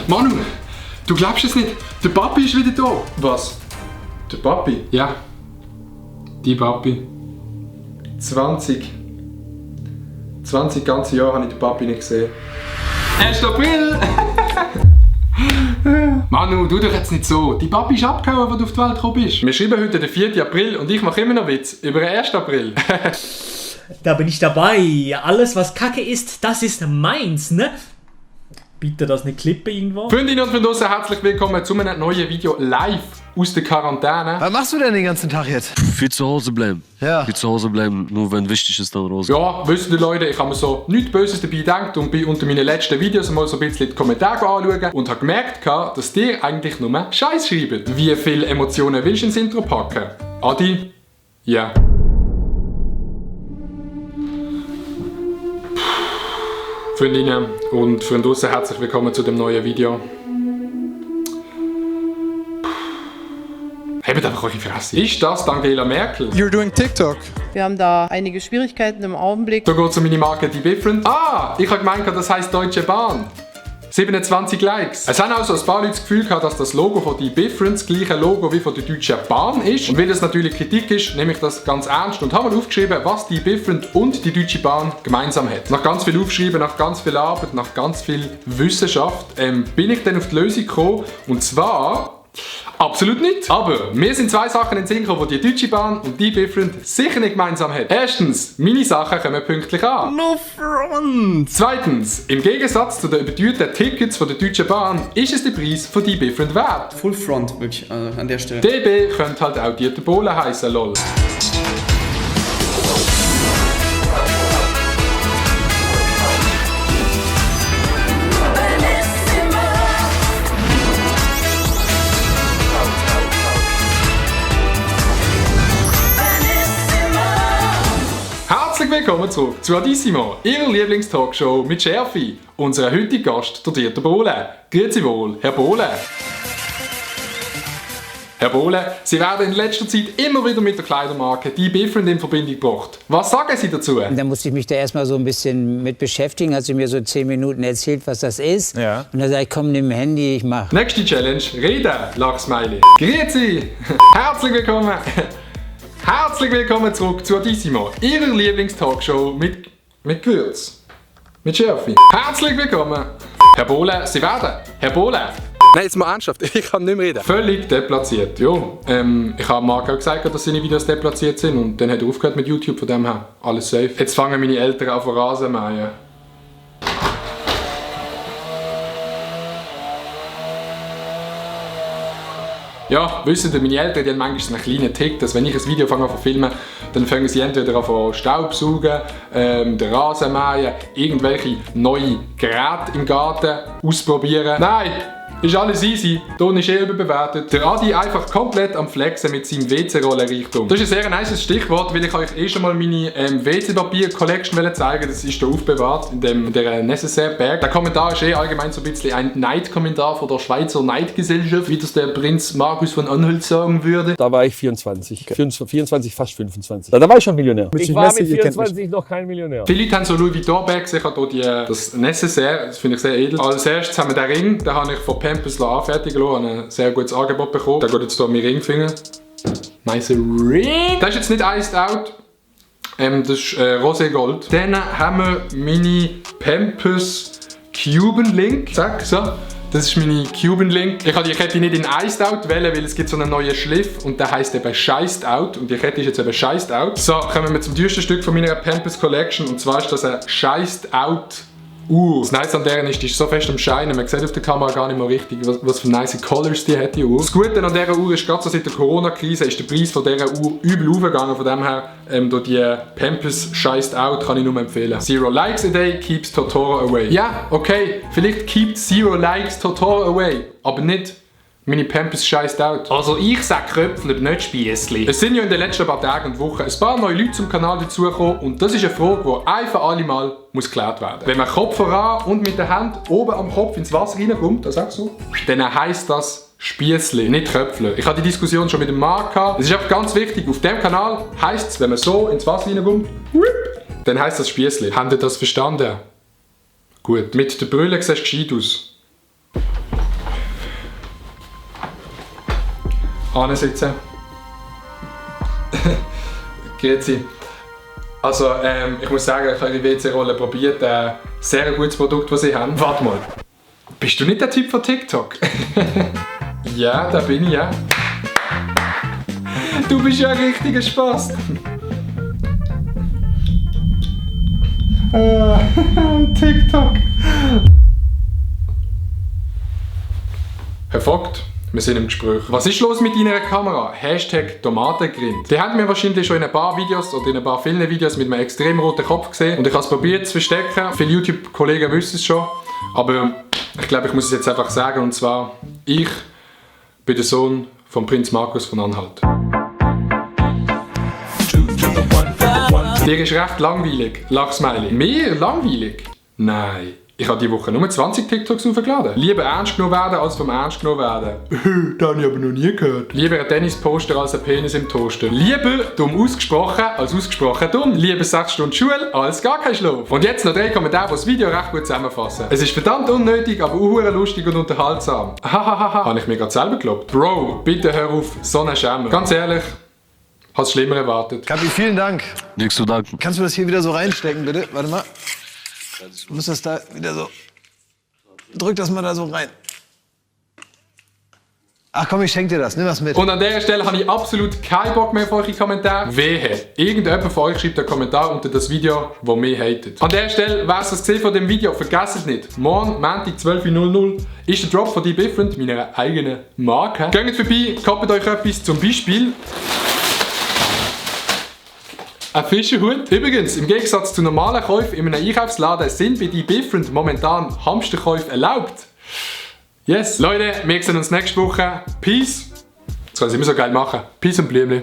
Manu, du glaubst es nicht. Der Papi ist wieder da. Was? Der Papi? Ja. Die Papi. 20 ganze Jahre habe ich den Papi nicht gesehen. 1. April! Manu, du doch jetzt nicht so. Die Papi ist abgehauen, als du auf die Welt gekommen bist. Wir schreiben heute den 4. April und ich mache immer noch Witz über den 1. April. Da bin ich dabei. Alles, was Kacke ist, das ist meins, ne? Bitte das nicht klippen irgendwo. Freundinnen und Freunde, herzlich willkommen zu einem neuen Video live aus der Quarantäne. Was machst du denn den ganzen Tag jetzt? Viel zu Hause bleiben. Ja. Viel zu Hause bleiben, nur wenn wichtig ist, dann raus. Ja, wissen die Leute, ich habe mir so nichts Böses dabei gedacht und bin unter meinen letzten Videos mal so ein bisschen die Kommentare anschauen und habe gemerkt, dass die eigentlich nur Scheiß schreiben. Wie viele Emotionen willst du ins Intro packen? Adi? Ja. Freundinnen und Freunde draussen, herzlich willkommen zu dem neuen Video. Hebt einfach eure Fresse. Ist das Angela Merkel? You're doing TikTok. Wir haben da einige Schwierigkeiten im Augenblick. So geht es um meine Marke Die Different. Ah, ich habe gemeint, das heisst Deutsche Bahn. 27 Likes. Es haben also ein paar Leute das Gefühl gehabt, dass das Logo von Die Different das gleiche Logo wie von der Deutschen Bahn ist. Und weil das natürlich Kritik ist, nehme ich das ganz ernst und habe mal aufgeschrieben, was Die Different und die Deutsche Bahn gemeinsam hat. Nach ganz viel Aufschreiben, nach ganz viel Arbeit, nach ganz viel Wissenschaft bin ich dann auf die Lösung gekommen. Und zwar... absolut nicht. Aber mir sind zwei Sachen in den Sinn gekommen, die Deutsche Bahn und Die Different sicher nicht gemeinsam haben. Erstens, meine Sachen kommen pünktlich an. No front! Zweitens, im Gegensatz zu den überteuerten Tickets von der Deutschen Bahn ist es der Preis von Die Different wert. Full Front, wirklich, an der Stelle. DB könnte halt auch Dieter Bohlen heißen, lol. Herzlich willkommen zurück zu Adissimo, Ihrer Lieblingstalkshow mit Schärfe. Unser heutiger Gast, der Dieter Bohlen. Grüezi wohl, Herr Bohlen. Herr Bohlen, Sie werden in letzter Zeit immer wieder mit der Kleidermarke Die Different in Verbindung gebracht. Was sagen Sie dazu? Da musste ich mich da erstmal so ein bisschen mit beschäftigen. Hat sie mir so 10 Minuten erzählt, was das ist. Ja. Und dann sage ich, komm, nimm Handy, ich mach. Nächste Challenge, reden, Lachsmiley. Grüezi, herzlich willkommen. Herzlich willkommen zurück zu Adissimo, Ihrer Lieblingstalkshow mit Gewürz. Mit Schärfe. Herzlich willkommen. Herr Bohlen, Sie werden. Herr Bohlen. Nein, jetzt mal ernsthaft, ich kann nicht mehr reden. Völlig deplatziert, ja. Ich habe Marc auch gesagt, dass seine Videos deplatziert sind und dann hat er aufgehört mit YouTube, von dem her alles safe. Jetzt fangen meine Eltern an von Rasenmähen. Ja, wisst ihr, meine Eltern die haben manchmal so einen kleinen Tick, dass wenn ich ein Video fange an zu filmen, dann fangen sie entweder an zu Staubsaugen, den Rasen mähen, irgendwelche neue Geräte im Garten ausprobieren. Nein! Ist alles easy, Ton ist überbewertet. Der Adi einfach komplett am Flexen mit seinem WC-Rollenreichtum. Das ist ein sehr nice Stichwort, weil ich euch schon mal meine WC-Papier-Collection zeigen. Das ist hier aufbewahrt in der Necessaire-Bag. Der Kommentar ist allgemein so ein bisschen ein Neidkommentar von der Schweizer Neidgesellschaft, wie das der Prinz Markus von Anhalt sagen würde. Da war ich 24. 24, fast 25. Da war ich schon Millionär. Ich war mit 24 noch kein Millionär. Viele Leute haben so Louis Vuitton-Bags. Ich habe hier das Necessaire, das finde ich sehr edel. Als erstes haben wir den Ring, den habe ich von Pampers anfertigen lassen, habe ein sehr gutes Angebot bekommen. Der geht jetzt hier an meinen Ringfinger. Nice Ring! Das ist jetzt nicht iced out. Das ist Rosé Gold. Dann haben wir meine Pampers Cuban Link. Zack, so. Das ist meine Cuban Link. Ich habe die Kette nicht in Iced Out wählen, weil es gibt so einen neuen Schliff und der heisst eben Scheist Out. Und die Kette ist jetzt eben Scheist Out. So, kommen wir zum teuersten Stück von meiner Pampers Collection. Und zwar ist das ein Scheist Out Uhr. Das Nice an der ist, die ist so fest am Scheinen, man sieht auf der Kamera gar nicht mehr richtig, was für nice Colors die hat, die Uhr. Das Gute an dieser Uhr ist, gerade so seit der Corona-Krise ist der Preis von dieser Uhr übel aufgegangen. Von dem her, durch die Pampers Scheist Out kann ich nur empfehlen. 0 likes a day keeps Totoro away. Ja, okay, vielleicht keeps 0 likes Totoro away, aber nicht meine Pampers scheisst out. Also ich sag Kröpfler, nicht Spiessli. Es sind ja in den letzten paar Tagen und Wochen ein paar neue Leute zum Kanal dazugekommen und das ist eine Frage, die ein für alle Mal geklärt werden muss. Wenn man Kopf voran und mit der Hand oben am Kopf ins Wasser reinkommt, das auch so, dann heisst das Spiessli, nicht Kröpfler. Ich hatte die Diskussion schon mit dem Marc gehabt. Es ist einfach ganz wichtig, auf dem Kanal heisst es, wenn man so ins Wasser reinkommt, dann heisst das Spiessli. Habt ihr das verstanden? Gut. Mit der Brille siehst du gescheit aus. Ansitzen. Grüezi. Also, ich muss sagen, ich habe die WC-Rolle probiert. Sehr gutes Produkt, das sie haben. Warte mal. Bist du nicht der Typ von TikTok? Ja, da bin ich, ja. Du bist ja ein richtiger Spaß. TikTok. Herr Vogt, wir sind im Gespräch. Was ist los mit deiner Kamera? Hashtag Tomatengrind. Die haben mir wahrscheinlich schon in ein paar Videos oder in ein paar vielen Videos mit einem extrem roten Kopf gesehen. Und ich habe es probiert zu verstecken. Viele YouTube-Kollegen wissen es schon. Aber ich glaube, ich muss es jetzt einfach sagen. Und zwar, ich bin der Sohn von Prinz Markus von Anhalt. Dir ist recht langweilig, Lachsmiley. Mir langweilig? Nein. Ich habe diese Woche nur 20 TikToks aufgeladen. Lieber ernst genommen werden, als vom ernst genommen werden. Das habe ich aber noch nie gehört. Lieber ein Tennisposter als ein Penis im Toaster. Lieber dumm ausgesprochen als ausgesprochen dumm. Lieber 6 Stunden Schule als gar kein Schlaf. Und jetzt noch 3 Kommentare, die das Video recht gut zusammenfassen. Es ist verdammt unnötig, aber auch lustig und unterhaltsam. Hahaha, habe ich mir gerade selber geglaubt. Bro, bitte hör auf, so einen Schämmer. Ganz ehrlich, hast schlimmer erwartet. Kapi, vielen Dank. Nichts zu danken. Kannst du das hier wieder so reinstecken, bitte? Warte mal. Du musst das da wieder so... Drück das mal da so rein. Ach komm, ich schenke dir das. Nimm was mit. Und an dieser Stelle habe ich absolut keinen Bock mehr auf eure Kommentare. Wehe. Irgendjemand von euch schreibt einen Kommentar unter das Video, das mich hatet. An dieser Stelle, wer es gesehen von dem Video, vergesst es nicht. Morgen, Montag, 12:00 Uhr, ist der Drop von Die Different, meiner eigenen Marke. Geht vorbei, kauft euch etwas, zum Beispiel ein Fischerhut. Übrigens, im Gegensatz zu normalen Käufen in einem Einkaufsladen sind bei Die Different momentan Hamsterkäufe erlaubt. Yes. Leute, wir sehen uns nächste Woche. Peace. Das kann ich immer so geil machen. Peace und Blümchen.